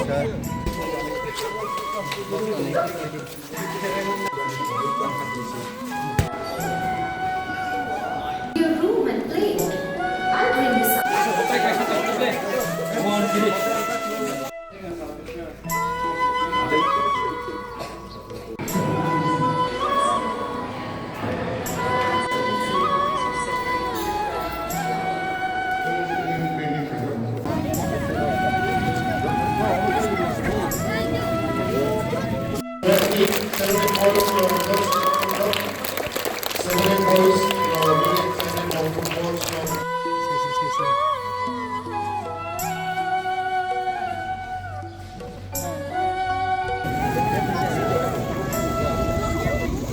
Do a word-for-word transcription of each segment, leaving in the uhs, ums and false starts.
Your room and play. I'll bring you some.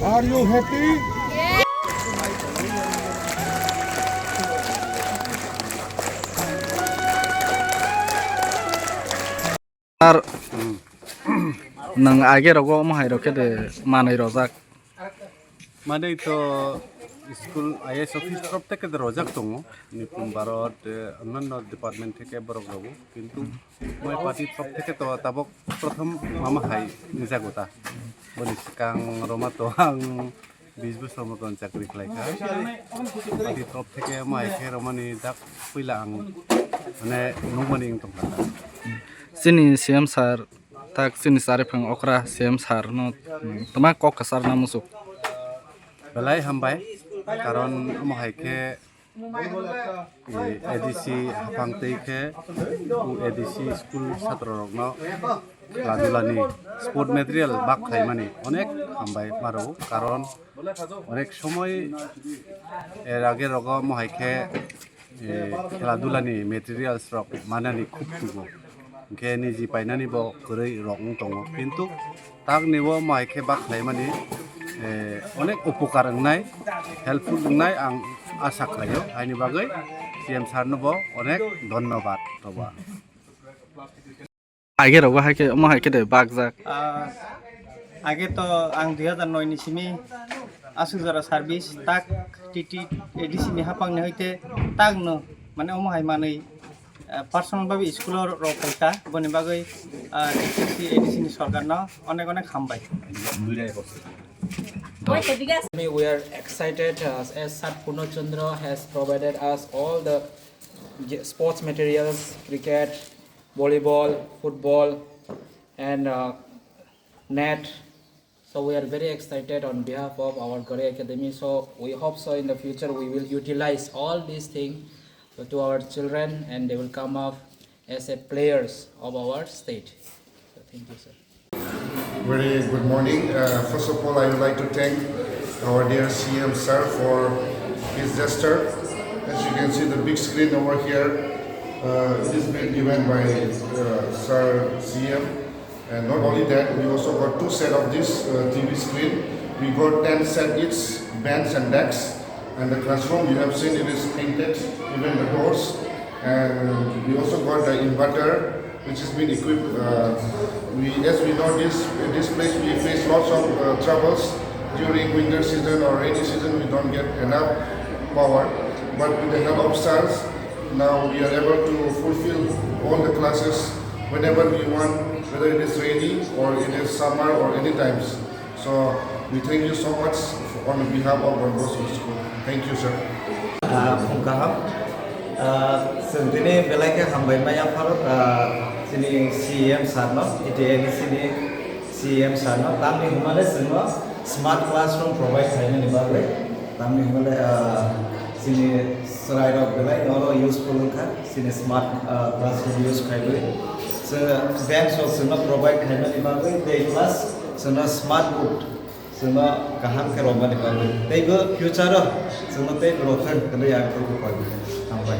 Are you happy? Sir, nwng age rogo omo hai rok khe de manwi rojak? Manwi to school I A S office torof theke de rojak tongo, Nipun Bharat, eh, onnanno department theke borok rogo, kintu moi party torof theke to tabok prothom mama hai nijak uta. Boni swkang roma to ang bis bosor moton chakri khlai kha. Party torof theke mai khe romani dak puila ang mane nungmani wng tongkha. Chini C M sir, tak chini chariphang okra C M sir no, hmm, tama kok kwchar na musuk. Belai hambai, karon omo hai khe eh, A D C haphang tei khe o A D C school chhatro rokno khela dulani sport material bak khlaimani onek hambai maro, karon onek somoi er age rogo mohai khe, eh, khela dulani materials rok manani khub tugo. Hwnkhe niji painani bo kwrwi rok wng tongo, kintu takni bo mai khe bak khlaimani, eh, onek upokar wngnai, helpful wngnai ang asa khlaio. Haini bagwi C M sir no bo onek dhonnobad roba. Age rogo hai khe, omo hai khe de bakjak. Ah, age to ang dui hazar noi ni simi aswk jora service, tak T T A D C ni haphang ni hoite tak no, mane omo hai manwi, ah, personal babe school o rok khaika, boni bagwi, ah, T T C A D C ni sorkar no onek onek hambai. We are excited, uh, as Sir Purno Chandra has provided us all the ge-, sports materials, cricket, volleyball, football, and, uh, net. So we are very excited on behalf of our Garai Academy. So we hope so in the future we will utilize all these things to our children and they will come up as a players of our state. So thank you, sir. Very good morning. Uh, first of all, I would like to thank our dear C M sir for his gesture. As you can see, the big screen over here, uh, it is being given by, uh, Sir C M. And not only that, we also got two set of this, uh, T V screen. We got ten set each, bench and desks. And the classroom, you have seen, it is painted, even the doors. And we also got the inverter, which has been equipped. Uh, we, as we know, this, this place, we face lots of, uh, troubles during winter season or rainy season. We don't get enough power. But with the help of sirs, now we are able to fulfill all the classes whenever we want, whether it is rainy or it is summer or any times. So we thank you so much on behalf of Don Bosco School. Thank you, sir. Ah, phung kaham. Ah, chwng tini belai khe hambai maya pharo, ah, chini C M sir no, E T A D C ni C M sir no, tamni hwnmale chwngno smart classroom provide khaimani bagwi, tamni hwnmale, ah, chini chwrairok belai no useful wngkha, chini smart, ah, classroom use khaiwi. Chwng bench rok chwngno provide khaimani bagwi tei plus chwngno smart board chwngno kaham khe romani bagwi. Tei bo future o chwngno tei rwthwng hwnwi ang khe koi. Hambai.